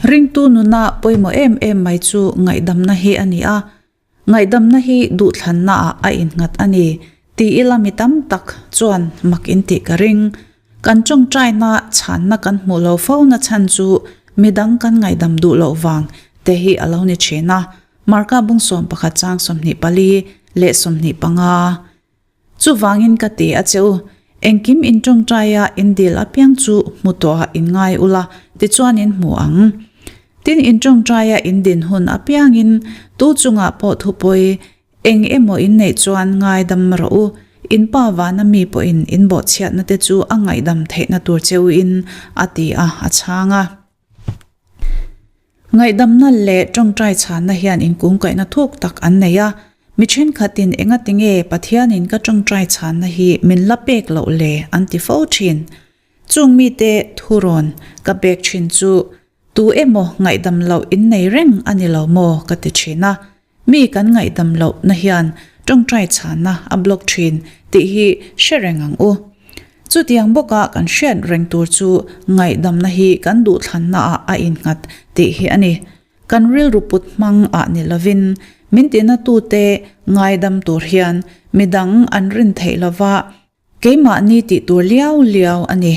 Ringtu nuna pawimawh em em mai chu ngaihdamna hi a ni a, ngaihdamna hi duhthlannaah a innghat a ni ti ila mi tam tak chuan mak in tih ka ring. Kan tawngtaina chhanna kan hmuh lo fo na chhan chu midang kan ngaihdam duh loh vang te hi a lo ni thin a, Marka bung 11 chang 24 leh 25. Chuvangin ka ti a che u, engkim in tawngtaia in dil apiang chu hmu tawhah in ngai ula, tichuan in hmu ang. Tin, in tawngtaia in din hun apiangin tu chungah pawh thupawi eng emaw in neih chuan ngaidam rawh u, in pa vana mi pawhin in bawhchhiatna te chu a ngaihdam theihna tur che u in, a ti a, a chhang a. Ngaihdamna leh tawngtai chhanna hian inkungkaihna thuk tak an nei a. Mi thenkhatin engatinge Pathianin ka tawngtai chhanna hi min la pek loh le an ti fo thin. Chung mite thurawn ka pek thin chu tu emaw ngaihdam loh in nei reng a ni lo maw ka ti thin a. Mi kan ngaihdam loh na hian tawngtai chhanna a block thin tih hi hre reng ang u. Chutiang bawka kan hriat reng tur chu ngaihdamna hi kan duhthlanna ah a innghat tih hi a ni. Kan rilru put hmang ah ni lovin min tina tute ngaidam tur hian midang an rin theih lova, Keimahni tih tur liau liau a ni.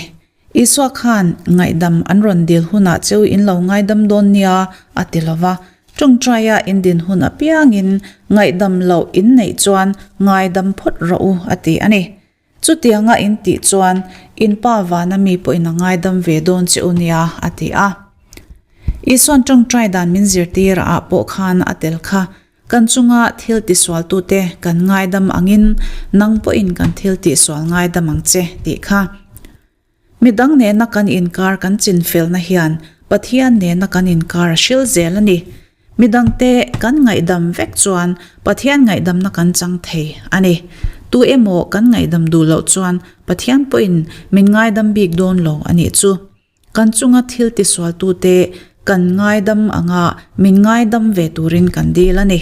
Isua khan ngaihdam an rawn dil hunah cheu in lo ngaidam dawn nia a ti lo va, tawngtaia in din hun apiangin ngaihdam loh in neih chuan ngaidam phawt rawh u a ti a ni. Chutianga in tih chuan in Pa vana mi pawhin a ngaidam ve dawn che u nia a ti a. Isuan tawngtai dan min zirtir ah pawh khan a tel kha. Kan chunga thil tisualtute kan ngaidam angin nang pawhin kan thil tihsual ngaidam ang che tih kha. Midang nena kan inkar kan chinfelna hian Pathian nena kan inkar a hril zel a ni. Midangte kan ngaihdam vek chuan Pathian ngaihdamna kan chang thei a ni. Tu emaw kan ngaihdam duh loh chuan Pathian pawhin min ngaidam bik dawn lo a nih chu. Kan chunga thil tisualtute kan ngaidam anga min ngaidam ve turin kan dil a ni.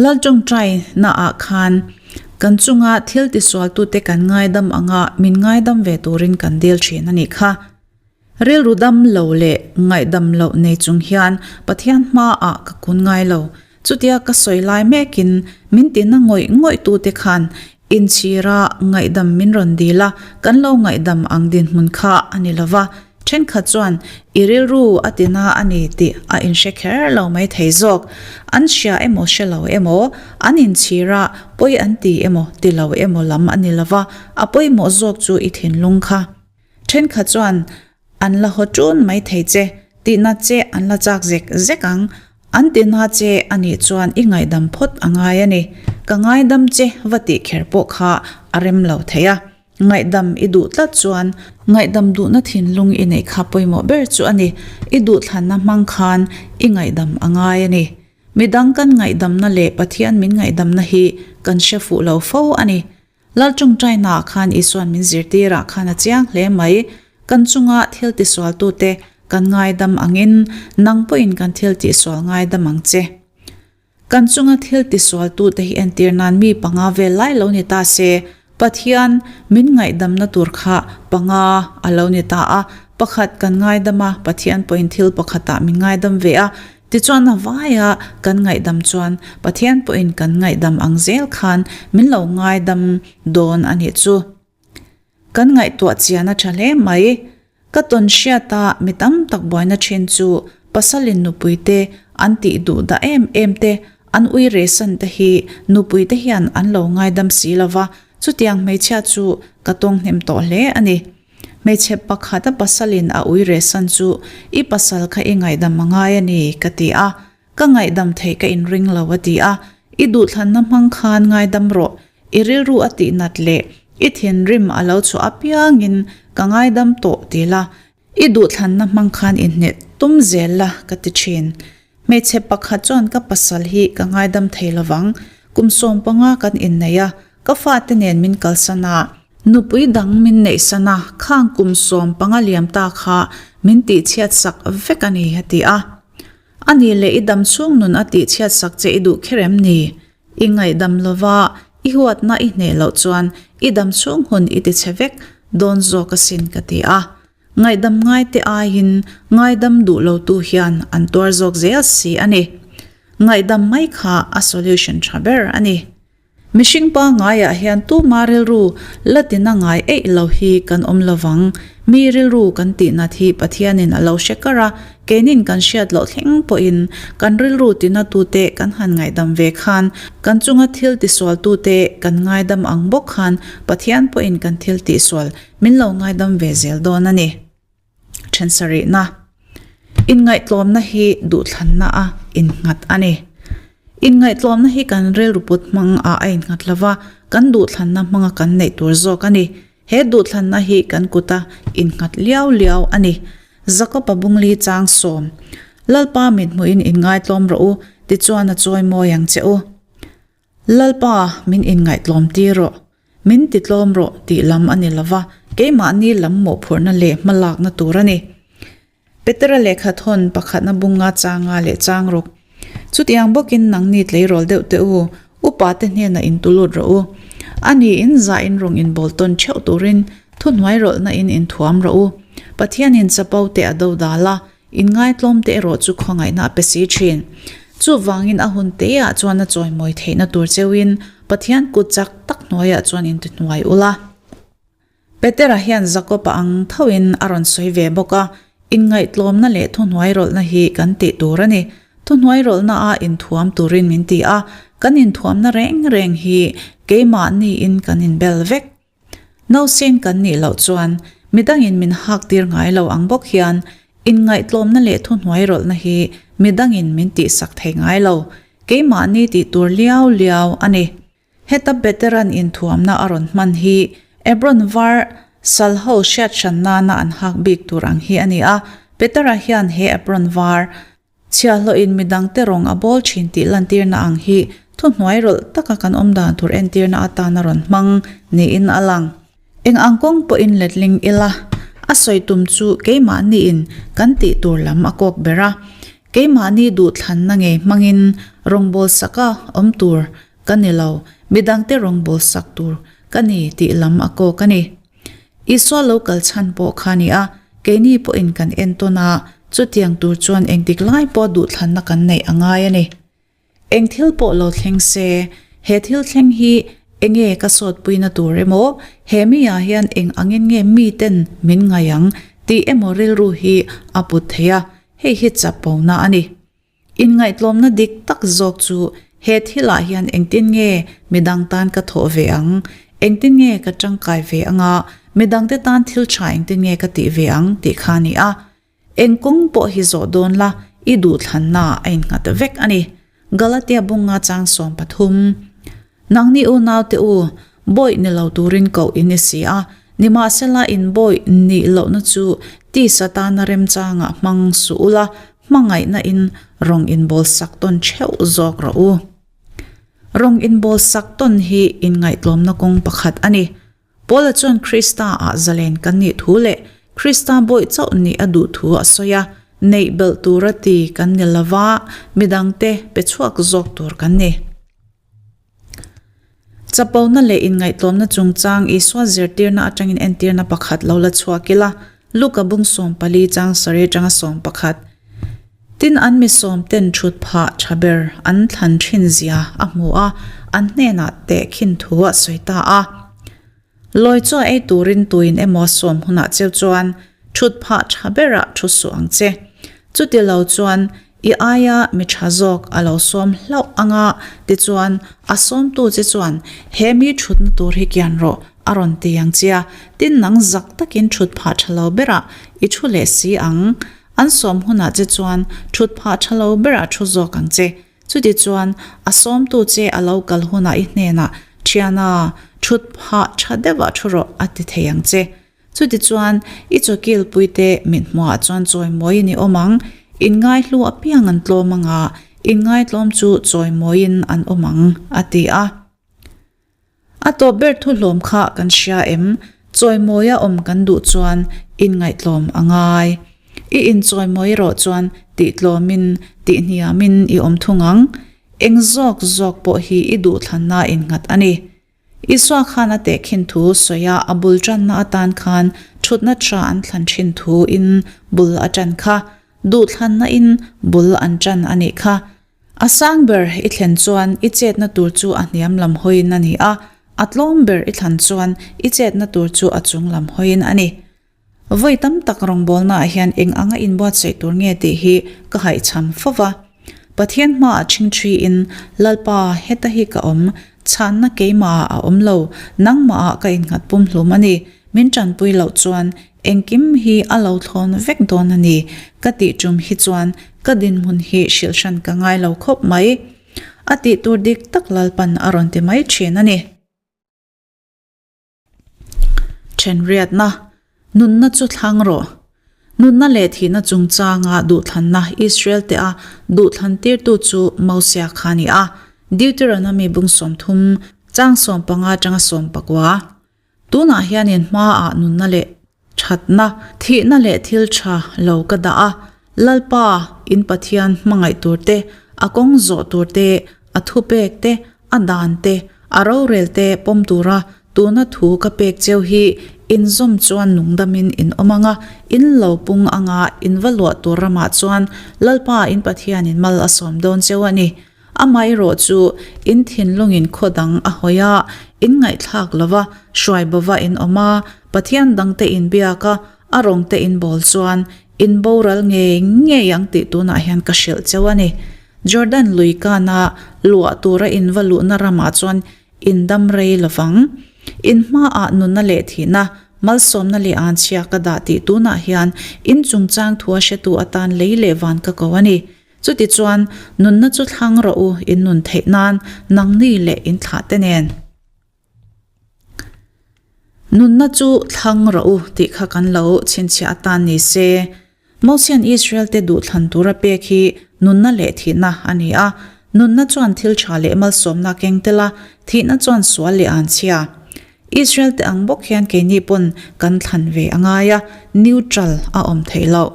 Lal tawngtai naah khan kan chunga thil tisualtute kan ngaidam anga min ngaidam ve turin kan dil thin a nih kha. Rilru dam lo leh ngaihdam loh nei chung hian Pathian hmaah ka kun ngai lo. Chutia ka sawi lai mekin min tina ngawih ngawih tute khan Inchhira ngaihdam min rawn dil a, kan lo ngaihdam ang dinhmun kha a ni lova, thenkhat chuan i rilru a tina a ni tih a inhre kher lo mai thei zawk. An hria emaw hre lo emaw, an inchhira pawi an ti emaw ti lo emaw lam a ni lova, a pawimawh zawk chu i thinlung kha. Thenkhat chuan an la haw ṭun mai thei che, tihna che an la chak zek zek ang. An tina che a nih chuan i ngaihdam phawt a ngai a ni. Ka ngaidam che va tih kher pawh kha a rem lo thei a. Ngaihdam i duh tlat chuan ngaihdam duhna thinlung i neih kha pawimawh ber chu a ni. I duhthlanna hmang khan i ngaihdam a ngai a ni. Midang kan ngaihdamna leh Pathian min ngaihdamna hi kan hre fuh lo fo a ni. Lal tawngtainaah khan Isua'n min zirtirah khan a chiang hle mai. Kan chunga thil tisualtute kan ngaidam angin nang pawhin kan thil tihsual ngaidam ang che. Kan chunga thil tisualtute hi entir nan mi panga vel lai lo ni ta se, Pathian min ngaihdamna tur kha panga a lo ni ta a, pakhat kan ngaidam a, Pathian pawhin thil pakhatah min ngaidam ve a, Tichuan a vaia kan ngaihdam chuan Pathian pawhin kan ngaihdam ang zel khan min lo ngaidam dawn a nih chu. Kan ngaihtuah chian a tha hle mai. Ka tawn hriata mi tam tak buaina thin chu pasalin nupuite an tih duh dah em em te, an ui resan te hi nupuite hian an lo ngaidam si lova, chutiang hmeichhia chu ka tawng hnem tawh hle a ni. Hmeichhe pakhat a pasalin a ui rehsan chu i pasal kha i ngaihdam a ngai a ni ka ti a, ka ngaihdam theih ka inring lo a ti a, i duhthlanna hmang khan ngaidam rawh, i rilru a tihnat leh i thinrim a lo chhuah apiangin ka ngaidam tawh ti la, i duhthlanna hmang khan inhneh tum zel la ka ti thin. Hmeichhe pakhat chuan ka pasal hi ka ngaidam thei lovang, kum 15 kan innei a, ka fate nen min kalsan a, nupui dang min neihsan a, khang kum 15 liam ta kha min tihchhiat sak vek a ni a ti a. A ni leh i dam chhung nun a tihchhiat sak che i duh kher em ni? I ngaihdam lova i huatna i hneh loh chuan i dam chhung hun i tichhe vek dawn zawk asin ka ti a. Ngaihdam ngaite aiin ngaidam duh lotu hian an tuar zawk zel si a ni. Ngaihdam mai kha a solution tha ber a ni. Mihring pangaiah hian tuma rilru la tina ngai eih lo hi kan awm lovang. Mi rilru kan tihnat hi Pathianin a lo hre kar a, keinin kan hriat loh thleng pawhin kan rilru tinatute kan han ngaihdam ve khan kan chunga thil tisualtute kan ngaidam ang bawk khan Pathian pawhin kan thil tihsual min lo ngaidam ve zel dawn a ni. Then sarihna, Inngaihtlawmna hi duhthlanna a innghat a ni. Inngaihtlawmna hi kan rilru put hmang ah a innghat lova, kan duhthlanna hmanga kan neih tur zawk a ni. He duhthlanna hi kan kuta innghat liau liau a ni. Jakob-a bungli chang sawm, Lalpa mithmuhin inngaitlawm rawh u, tichuan a chawi mawi ang che u. Lalpa, min inngaihtlawm tir rawh, min titlawm rawh tih lam a ni lo va, keimahni lam mawhphurhna leh hmalakna tur a ni. Petera lehkha thawn pakhatna bunga changa leh chang ruk. Chutiang bawkin nangni tleirawl deuh teh u, upate hnenah intulut rawh u. A niin zahin rawng inbawl tawn theuh turin thuhnuai rawlhna in inthuam rawh u. Pathianin chapo te a dodal a, Inngaitlawm te erawh chu khawngaihna a pe si thin. Chuvangin a hun teah chuan a chawimawi theihna tur cheuhin Pathian kut chak tak hnuaiah chuan intihnuai ula. Petera hian Jakob-a ang thoin a rawn sawi ve bawk a, Inngaihtlawmna leh thuhnuai rawlhna hi kan tih tur a ni. Thuhnuai rawlhna a inthuam turin min ti a, kan inthuamna reng reng hi keimahniin kan inbel vek. Nausen kan nih loh chuan midangin min hak tir ngai lo ang bawk hian inngaihtlawmna leh thuhnuai rawlhna hi midangin min tihsak thei ngai lo, keimahni tih tur liau liau a ni. Heta Beteran inthuamna a rawn hman hi Ebron var sal ho hriat hran nana an hak bik tur ang hi a ni a, Petera hian he Ebron var Chhiahhlawhin midangte rawng a bawl thin tih lantirna ang hi thuhnuai rawlh taka kan awm dan tur entirna atan a rawn hmang niin a lang. Eng ang kawng pawhin letling ila, a sawi tum chu keimahniin kan tih tur lam a kawk ber a. Keimahni duhthlanna ngei hmangin rawngbawlsak a awm tur ka ni lo, midangte rawngbawlsak tur ka ni tih lam a kawk a ni. Isua lo kal chhan pawh kha ni a, keini pawhin kan entawn a, chutiang tur chuan engtik lai pawh duhthlanna kan neih a ngai a ni. Eng thil pawh lo thleng se, he thil thleng hi enge ka sawtpuina tur emaw, he mi ah hian eng angin nge miten min ngai ang tih emaw rilru hi a put thei a, hei hi chapona a ni. Inngaihtlawmna dik tak zawk chu he thilah hian engtin nge midang tan ka thawh ve ang, engtin nge ka tangkai ve anga, midangte tan thil tha engtin nge ka tih ve ang tih kha a ni a. Eng kawng pawh hi zawh dawn la, i duhthlanna a innghat vek a ni. Galatia bunga chang 13. Nangni unaute u, bawih ni lo turin koh in ni si a, nimahsela in bawih nih lohna chu tisa tana remchangah hmang suh ula, hmangaihna in rawng inbawl sak tawn theuh zawk rawh u. Rawng inbawl sak tawn hi inngaihtlawmna kawng pakhat a ni. Paula chuan Krista ah zalen kan nih thu leh Krista bawih chauh nih a duh thu a sawi a, neih belh tura ti kan ni lova, midangte pe chhuak zawk tur kan ni. Chapona leh inngaihtlawmna chungchang Isua zirtirna atangin entirna pakhat lo la chhuak ila, Luka bung 14 chang sarih atanga 11. Tin an mi sawmten thut phah tha ber an thlan thin zia a hmu a, an hnenah tehkhin thu a sawi ta a. Lawi chaw ei turin tuin emaw sawm hunah cheu chuan thut phah tha berah thu suh ang che. Chuti lo chuan i aia mi tha zawk a lo sawm hlauh anga tichuan a sawmtu che chuan he mi thutna tur hi kian rawh a rawn ti ang che a, tin nang zak takin thut phah tha lo berah i thu leh si ang. An sawm hunah che chuan thut phah tha lo berah thu zawk ang che. Chutichuan, a sawmtu che a lo kal hunah i hnenah, Thiana, thut phah tha deuhah thu rawh, a ti thei ang che. Chutichuan, i chawkilpuite mithmuhah chuan chawimawiin i awm ang, inngaihlu apiang an tlawm ang a, inngaitlawm chu chawimawiin an awm ang, a ti a. A tawp ber thuhlawm kha kan hria em? Chawimawia awm kan duh chuan inngaihtlawm a ngai. I inchawimawi erawh chuan tihtlawmin, tihhniamin i awm thung ang. Eng zawk zawk pawh hi i duhthlanna innghat a ni. Isua khan a tehkhin thu sawi a, a bul tanna atan khan. ṭhutna ṭha an thlan ṭhin thu in bul a ṭan kha. Duhthlanna in bul an ṭan a nih kha. A sang ber i thlen chuan i chetna tur chu a hniam lam hawiin a ni a, a tlawm ber i thlan chuan i chetna tur chu a chung lam hawiin a ni. Vawi tam tak rawngbawlnaah hian eng anga inbuatsaih tur nge tih hi ka haihchham fo va. Pathian hmaah ṭhingṭhiin, Lalpa, heta hi ka awm, chhanna keimahah a awm lo, nangmahah ka innghat pumhlum a ni, min ṭanpui loh chuan engkim hi a lo thlawn vek dawn a ni, ka tih ṭum hi chuan ka dinhmun hi hrilh hran ka ngai lo khawp mai. A tih tur dik tak Lalpan a rawn ti mai ṭhin a ni. Ṭhenriatna, Nunna chu thlang rawh. Nunna leh thihna chungchanga duhthlanna Israel-te a duhthlantirtu chu Mosia kha a ni a, Deuteronomy bung 30, chang 15 aṭanga 19. Tunah hianin hmaah nunna leh Thatna, thihna leh thil tha lo ka dah a, Lalpa, in Pathian hmangaih tur te, a kawng zawh tur te, a thupek te, a dan te, a rorel te pawm tura tuna thu ka pek cheu hi in zawm chuan nungdamin in awm ang a, in lo pung anga in va luah tur ramah chuan Lalpa in Pathianin mal a sawm dawn cheu a ni. Amaherawh chu in thinlungin khaw dang a hawi a, in ngaihthlak lo va, hruai bova in awm a, Pathian dangte in biak a, a rawngte in bawl chuan in boral ngei ngei ang tih tunah hian ka hrilh cheu a ni. Jordan lui kana luah tura in va luhna ramah chuan in dam rei lo vang. In hmaah nunna leh thihna, malsawmna leh anchhia ka dah tih tunah hian in chungchang thua hretu atan lei leh van ka ko a ni. Chutichuan, nunna chu thlang rawh u, in nun theih nan, nangni leh in thlahte nen. Nunna chu thlang rawh u tih kha kan lo chhinchhiah atan ni se. Mosian Israel-te duhthlan tura pek hi nunna leh thihna a ni a. Nunna chuan thil tha leh malsawmna keng tel a, thihna chuan sual leh anchhia. Israel-te ang bawk hian keini pawn kan thlan ve a ngai a, neutral a awm theih loh.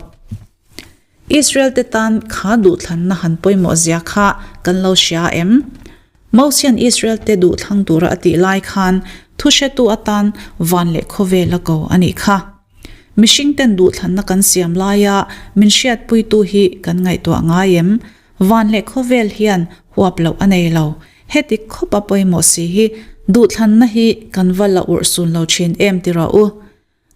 Israel-te tan kha duhthlanna han pawimawh zia kha kan lo hria em? Mosian Israel-te duhthlang tura a tih lai khan thuhretu atan van leh khawvel a ko a nih kha. Mihringten duhthlanna kan siam laia min hriatpuitu hi kan ngaihtuah ngai em? Van leh khawvel hian huap loh a nei lo. Heti khawpa pawimawh si hi duhthlanna hi kan va la urhsun lo thin em ti rawh u.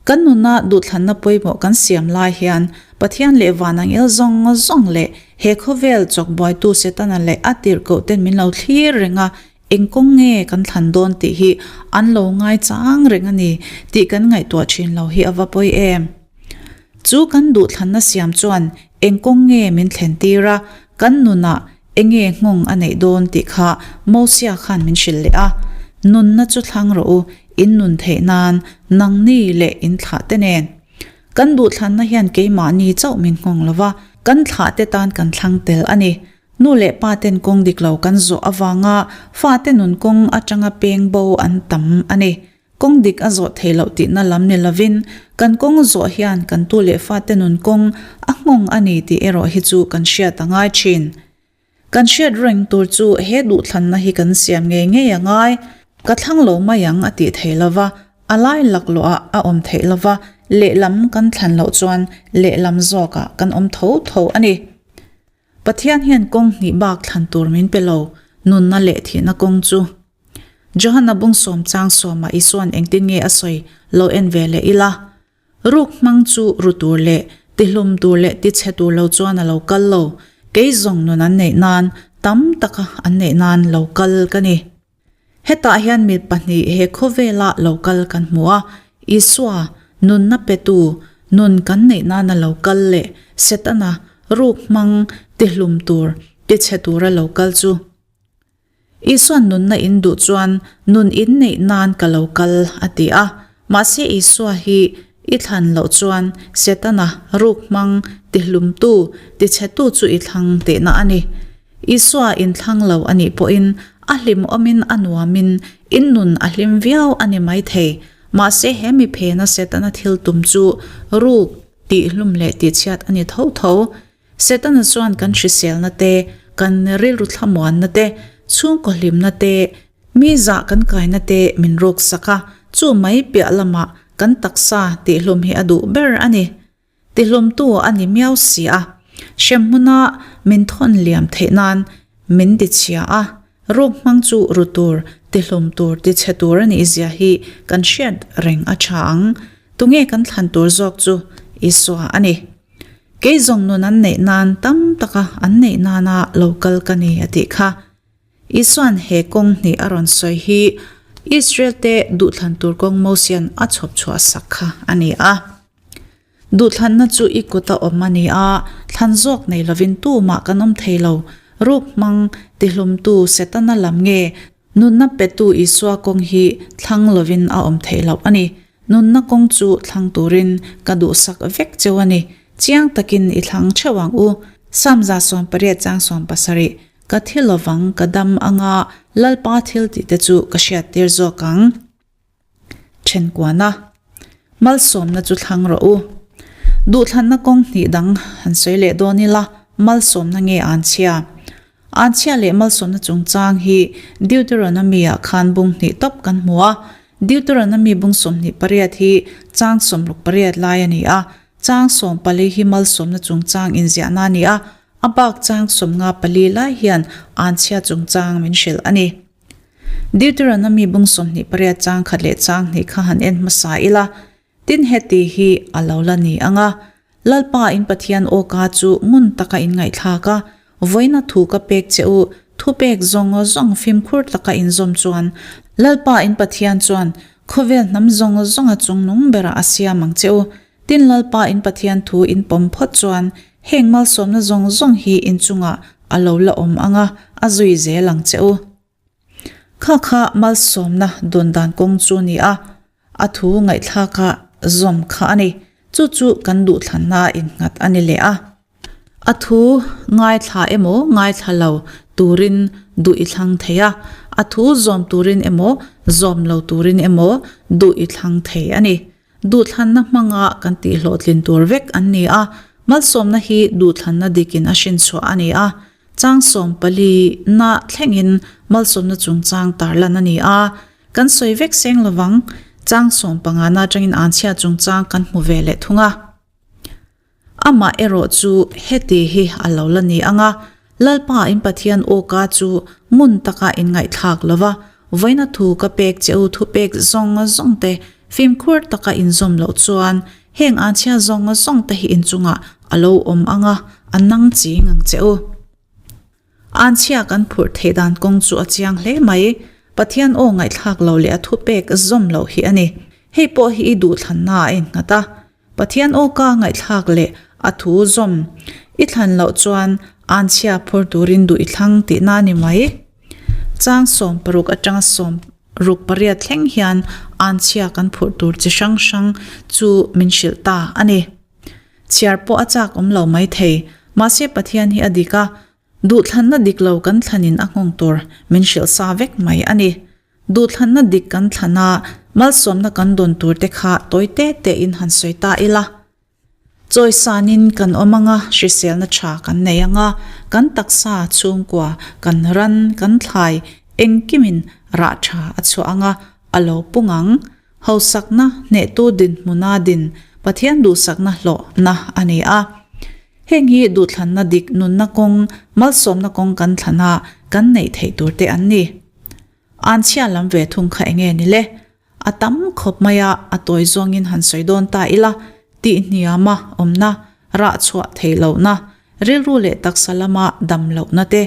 Kan nuna duhthlanna pawimawh kan siam lai hian Pathian leh van angel zawng zawng leh he khawvel chawkbuaitu Setana leh a tirhkoh ten min lo thlir reng a, eng kawng nge kan thlan dawn tih hi an lo ngai chang reng a ni tih kan ngaihtuah thin lo hi a va pawi em. Chu kan duhthlanna siam chuan eng kawng nge min thlen tir a, kan nunah Enge nghawng a neih dawn tih kha Mosia khan min hrilh leh a, Nunna chu thlang rawh u, in nun theih nan, nangni leh in thlah te nen. Kan duhthlanna hian keimahni chauh min nghawng lo va, kan thlah te tan kan thlang tel a ni. Nu leh pa ten kawng dik lo kan zawh avanga fate nun kawng atanga peng bo an tam a ni. Kawng dik a zawh theih loh tihna lam ni lovin, kan kawng zawh hian kan tu leh fate nun kawng a nghawng a ni tih erawh hi chu kan hriat a ngai thin. Kan hriat reng tur chu he duhthlanna hi kan siam ngei ngei a ngai. Ka thlang lo mai ang a tih theih lova, a lai laklawhah a awm theih lova, lehlam kan thlan loh chuan lehlam zawkah kan awm tho tho a ni. Pathian hian kawng hnih bak thlan tur min pe lo, nunna leh thihna kawng chu. Johana bung sawm chang sawmah Isua'n engtin nge a sawi lo en ve leh ila. Ruk hmang chu ru tur leh tihlum tur leh tichhe tur lo chuan a lo kal lo, kei zawng nun an neih nan, tam taka an neih nan lo kal ka ni. Hetah hian mi pahnih he khawvela lo kal kan hmu a, Isua, nunna petu, nun kan neih nana lo kal leh Setana, ruk hmang, tihlum tur, tichhe tura lo kal chu. Isua'n nunna in duh chuan nun in neih nan ka lo kal, a ti a. Mahse Isua hi i thlan loh chuan Setana ruk hmang, tihlumtu, tichhetu chu i thlang tihna a ni. Isua in thlang lo a nih pawhin a hlimawmin a nuamin in nun a hlim viau a ni maithei. Mahse he mi phena Setana thil tum chu ruk, tihlum leh tihchhiat a ni tho tho. Setana chuan kan hriselna te, kan rilru thlamuanna te, chhungkaw hlimna te, mi zah kan kaina te min ruksak a, chu mai piah lamah Kan taksa tihhlum hi a duh ber a ni. Tihlumtu a ni miau si a. Hremhmuna min thawn liam theih nan min tichhia a. Ruk hmang chu ru tur, tihlum tur, tichhe tur a nih zia hi kan hriat reng a tha ang. Tunge kan thlan tur zawk chu Isua a ni. Kei zawng nun an neih nan tam taka an neih nana lo kal ka ni a tih kha. Isua'n he kawng hnih a rawn sawi hi Israel-te duhthlan tur kawng Mosia'n a chhawp chhuah sak kha a ni a. Duhthlanna chu i kuta awm a ni a, thlan zawk nei lovin tumah kan awm thei lo. Ruk hmang tihlumtu Setana lam nge nunna petu Isua kawng hi thlang lovin a awm theih loh a ni. Nunna kawng chu thlang turin ka duhsak vek cheu a ni. Chiang takin i thlang theuh ang u. Psalm 118 chang 17 Ka thi lovang ka dam anga Lalpa thil tih te chu ka hriattir zawk ang. Thenkuana, Malsawmna chu thlang rawh u. Duhthlanna kawng hnih dang han sawi leh dawn ila, malsawmna nge anchhia? Anchhia leh malsawmna chungchang hi Deuteronomy-ah khan bung hnih tawp kan hmu a. Deuteronomy bung 28 hi chang 68 lai a ni a, chang 14 hi malsawmna chungchang inziahna a ni a, A bak chang 54 lai hian anchhia chungchang min hrilh a ni. Deuteronomy bung 28 chang khat leh chang hnih kha han en hmasa ila, tin heti hi a lo la ni ang a, Lalpa in Pathian awka chu ngun taka in ngaihthlak a, vawiina thu ka pek che u, thupek zawng zawng fimkhur taka in zawm chuan Lalpa in Pathian chuan khawvel hnam zawng zawnga chungnung berah a siam ang che u. Tin Lalpa in Pathian thu in pawm phawt chuan heng malsawmna zawng zawng hi in chungah a lo la awm ang a, a zui zel ang che u. Kha kha malsawmna dawn dan kawng chu ni a, a thu ngaihthlaka zawm kha a ni. Chu chu kan duhthlanna innghat a ni leh a. A thu ngaithla emaw ngaithla lo turin duh i thlang thei a, a thu zawm turin emaw zawm lo turin emaw duh i thlang thei a ni. Duhthlanna hmanga kan tihhlawhtlin tur vek an ni a, malsawmna hi duhthlanna dikin a hrinchhuah a ni a. Chang 14 na thlengin malsawmna chungchang tarlan a ni a, kan sawi vek seng lovang. Chang 15 na atangin anchhia chungchang kan hmu ve leh thung a. Amah erawh chu heti hi a lo la ni ang a, Lalpa in Pathian awka chu ngun taka in ngaihthlak lo va, vawiina thu ka pek che u thupek zawng zawng te fimkhur taka in zawm loh chuan heng anchhia zawng zawng te hi in chungah a lo awm ang a, a nang ching ang che u. Anchhia kan phurh theih dan kawng chu a chiang hle mai. Pathian aw ngaihthlak lo leh a thupek zawm loh hi a ni. Hei pawh hi i duhthlanna a innghat a. Pathian awka ngaihthlak leh a thu zawm i thlan loh chuan anchhia phur turin duh i thlang tihna a ni mai. Chang 60 atanga 68 thleng hian anchhia kan phurh tur chi hrang hrang chu min hrilh ta a ni. Chhiar pawh a chak awm lo mai thei. Mahse Pathian hi a dik a, duhthlanna dik lo kan thlanin a nghawng tur min hrilh sa vek mai a ni. Duhthlanna dik kan thlan a, malsawmna kan dawn tur te kha tawi te te in han sawi ta ila. Chawisanin kan awm ang a, hriselna tha kan nei ang a, kan taksa, chhungkua, kan ran, kan thlai engkimin rah tha a chhuah ang a, a lo pung ang. Hausakna hnehtu dinhmuna din Pathian duhsakna hlawhna a ni a. Heng hi duhthlanna dik nunna kawng, malsawmna kawng kan thlan a, kan neih theih tur te an ni. Anchhia lam ve thung kha enge ni le? A tam khawp mai a, a tawi zawngin han sawi dawn ta ila, tih hniama awmna, rah chhuah theih lohna, rilru leh taksa lama dam lohna te,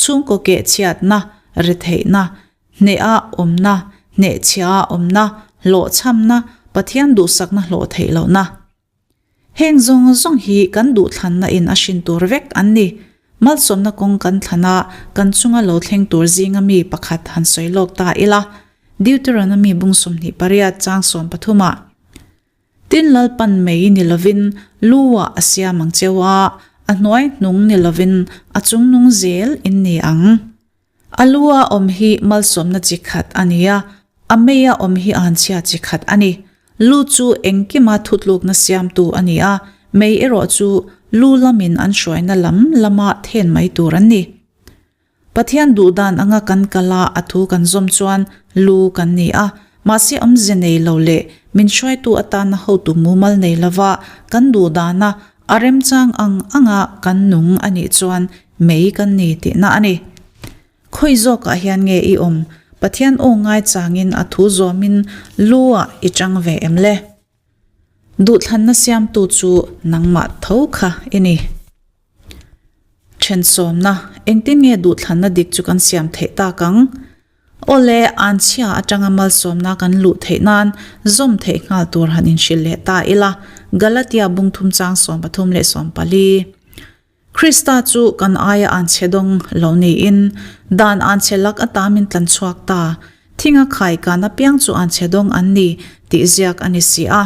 chhungkaw keh chhiatna, retheihna, hneha awmna, hnehchhia awmna, hlawhchhamna, Pathian duhsakna hlawh theih lohna. Heng zawng zawng hi kan duhthlanna in a hrin tur vek an ni. Malsawmna kawng kan thlan a, kan chunga lo thleng tur zinga mi pakhat han sawi lawk ta ila. Deuteronomy bung 28 chang 13 ah, Tin Lalpan mei ni lovin lu ah a siam ang cheu a, a hnuai hnung ni lovin a chungnung zel in ni ang. A lu a awm hi malsawmna chi khat a ni a, a mei a awm hi anchhia chi khat a ni. Lu chu engkima thutlukna siamtu a ni a, mei erawh chu lu lamin an hruaina lam lama then mai tur an ni. Pathian duhdan anga kan kal a, a thu kan zawm chuan lu kan ni a. Mahse awmze nei lo leh min hruaitu atana hotu mumal nei lova kan duh dana a remchang ang anga kan nung a nih chuan mei kan ni tihna a ni. Khawi zawkah hian nge i awm? Pathian aw ngaichangin a thu zawmin lu ah i chang ve em le? Duhthlanna siamtu chu nangmah tho kha i ni. Thensawmna, Engtin nge duhthlanna dik chu kan siam theih tak ang? Awle, anchhia atanga malsawmna kan luh theih nan zawm theih nghal tur han inhrilh leh ta ila, Galatia bungthum chang 34. Krista chu kan aia anchhe dawng lo niin, dan anchhe lak ata min tlan chhuak ta, thinga khai kan apiang chu anchhe dawng an ni tih ziak a ni si a.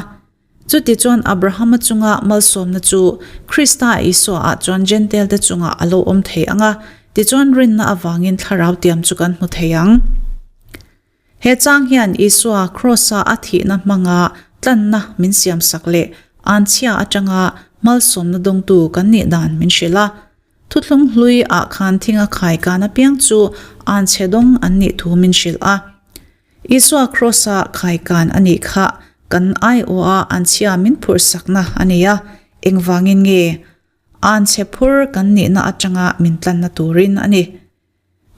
Chutichuan Abrahama chunga malsawmna chu Krista Isua-ah chuan Jentail-te chungah a lo awm thei ang a, tichuan rinna avangin thlarau tiam chu kan hmu thei ang. He chang hian Isua Kraws-a a thihna hmanga tlanna min siamsak leh anchhia atanga malsawmna dawngtu kan nih dan min hrilh a. Thuthlung hlui ah khan thinga khai kan apiang chu anchhe dawng an nih thu min hrilh a. Isua Kraws-a khaikan a nih kha kan aiawha anchhia min phurhsakna a ni a, engvangin nge anchhe phur kan nihna atanga min tlanna turin a ni.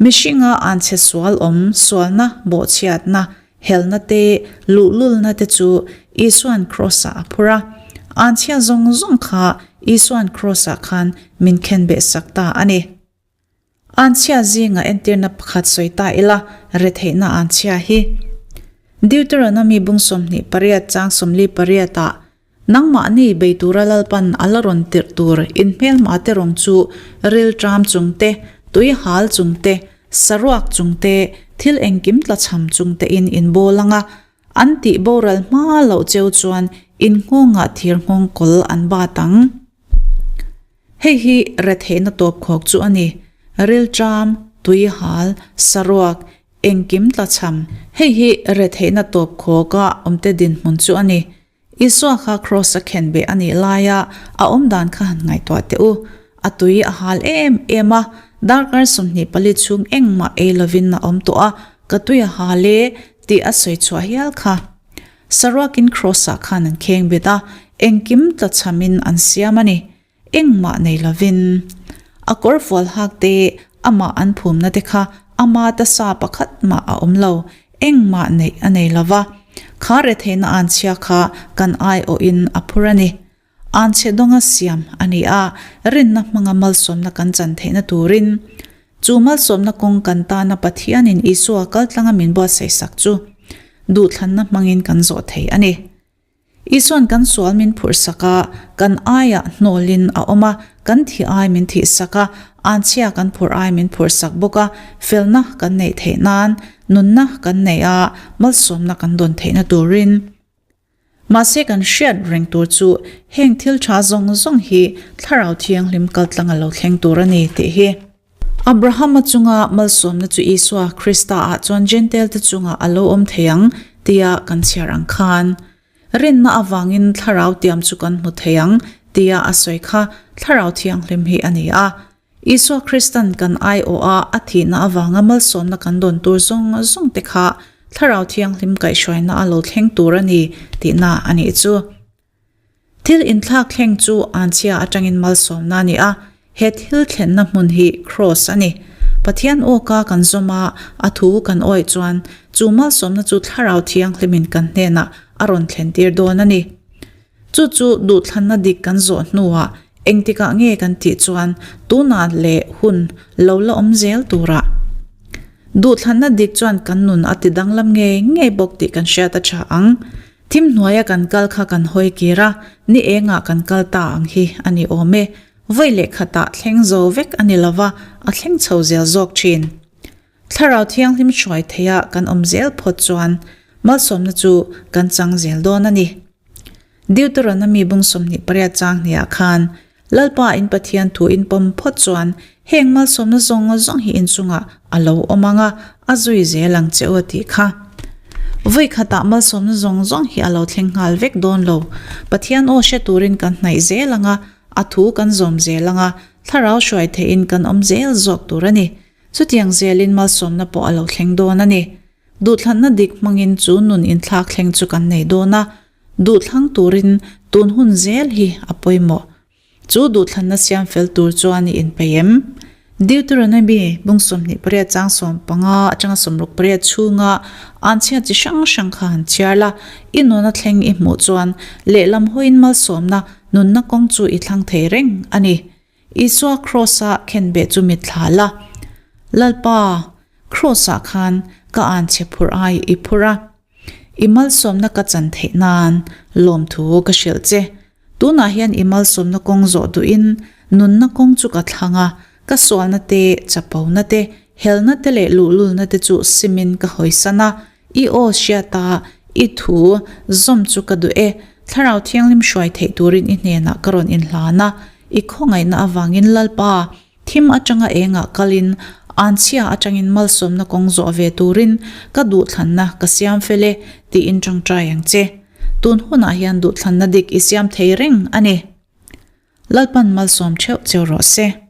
Mihringa anchhe sual awm, sualna, bawhchhiatna, helna te, luhlulna te chu Isua'n Kraws-ah a phur a. Anchhia zawng zawng kha Isua'n Kraws-ah khan min khenbehsak ta a ni. Anchhia zinga entirna pakhat sawi ta ila, retheihna anchhia hi. Deuteronomy bung 28 chang 48 ah, Nangmahni bei tura Lalpan a la rawn tirh tur inhmelma te rawng chu rilṭam chung te, tui hal chung te, saruak chung te, thil engkim tlachham chung tein in bawl ang a, an tih boral hma loh cheu chuan in nghawngah thir nghawng kawl an bat ang. Hei hi retheihna tawpkhawk chu a ni. Rilṭam, tuihal, saruak, engkim tlachham. Hei hi retheihna tawpkhawka awmte dinhmun chu a ni. Isua kha Kraws a khenbeh a nih laia a awmdan kha han ngaihtuah teh u. A tui a hal em em a, darkar 24 chhung engmah ei lovin a awm tawh a, ka tui a hal e tih a sawi chhuah hial kha. Saruakin Kraws-ah khan an kheng bet a, engkim tlachhamin an siam a ni. Engmah nei lovin. A kawr fual hak te, amah an phumna te kha ama ta sa pakhat mah a awm lo, engmah neih a nei lo va. Kha retheihna anchhia kha kan aiawhin a phur a ni. Anchhe dawnga siam a ni a, rinna hmanga malsawmna kan chan theihna turin. Chu malsawmna kawng kan tana Pathianin Isua kaltlanga min buatsaihsak chu duhthlanna hmangin kan zawh thei a ni. Isua'n kan sual min phurhsak a, kan aiah hnawlin a awm a, kan thih ai min thihsak a, anchhia kan phurh ai min phurhsak bawk a, felna kan neih theih nan, nunna kan neih a, malsawmna kan dawn theihna turin. Mahse kan hriat reng tur chu heng thil tha zawng zawng hi Thlarau Thianghlim kaltlang a lo thleng tur a ni tih hi. Abrahama chunga malsawmna chu Isua Krista ah chuan Jentail te chungah a lo awm thei ang tia kan chhiar ang khan. Rinna avangin Thlarau tiam chu kan hmu thei ang tia a sawi kha Thlarau Thianghlim hi a ni a. Isua Kristan kan aiawha a thihna avanga malsawmna kan dawn tur zawng zawng te kha Thlarau Thianghlim kaihhruaina a lo thleng tur a ni tihna a nih chu. Thil inthlak thleng chu anchhia atangin malsawmna a ni a, he thil thlenna hmun hi Kraws a ni. Pathian awka kan zawm a, a thu kan awih chuan chu malsawmna chu Thlarau Thianghlimin kan hnenah a rawn thlentir dawn a ni. Chu chu duhthlanna dik kan zawh hnuah engtikah nge kan tih chuan tunah leh hun lo la awm zel turah. Duhthlanna dik chuan kan nun a ti danglam ngei ngei bawk tih kan hriat a tha ang. Thim hnuaia kan kal kha kan hawi kir a, ni engah kan kal ta ang hi a ni awm e. Vawi leh khatah thleng zo vek a ni lova, a thleng chho zel zawk thin. Thlarau Thianghlim hruai theiha kan awm zel phawt chuan malsawmna chu kan chang zel dawn a ni. Deuteronomy bung 28 chang hniah khan, Lalpa in Pathian thu in pawm phawt chuan heng malsawmna zawng zawng hi inchungah a lo awm ang a, a zui zel ang che u a tih kha. Vawi khatah malsawmna zawng zawng hi a lo thleng nghal vek dawn lo. Pathian aw hre turin kan hnaih zel ang a, a thu kan zawm zel ang a, thlarau hruai theihin kan awm zel zawk tur a ni. Chutiang zelin malsawmna pawh a lo thleng dawn a ni. Duhthlanna dik hmangin chu nun inthlak thleng chu kan nei dawn a, duhthlang turin tun hun zel hi a pawimawh. Chu duhthlanna siam fel tur chuan i inpeih em? Deuteronomy bung 28 chang 15 atanga 68 chhunga anchhia chi hrang hrang kha han chhiar la, i nuna thleng i hmuh chuan lehlam hawiin malsawmna nunna kawng chu i thlang thei reng a ni. Isua Kraws-a khenbeh chu mitthla la. Lalpa, Kraws-ah khan ka anchhe phurh ai i phurh a. I malsawmna ka chan theih nan lawmthu ka hrilh che. Tunah hian i malsawmna kawng zawh duhin nunna kawng chu ka thlang a, ka sualna te, chapona te, helna te leh luhlulna te chu simin ka hawisan a. I aw hriata i thu zawm chu ka duh e. Thlarau Thianghlim hruai theih turin i hnenah ka rawn inhlan a, i khawngaihna avangin Lalpa, Thim atanga engah kalin anchhia atangin malsawmna kawng zawh ve turin ka duhthlanna ka siam fel e tiin tangtai ang che. Tun hunah hian duhthlanna dik i siam thei reng a ni. Lalpan malsawm theuh cheu rawh se.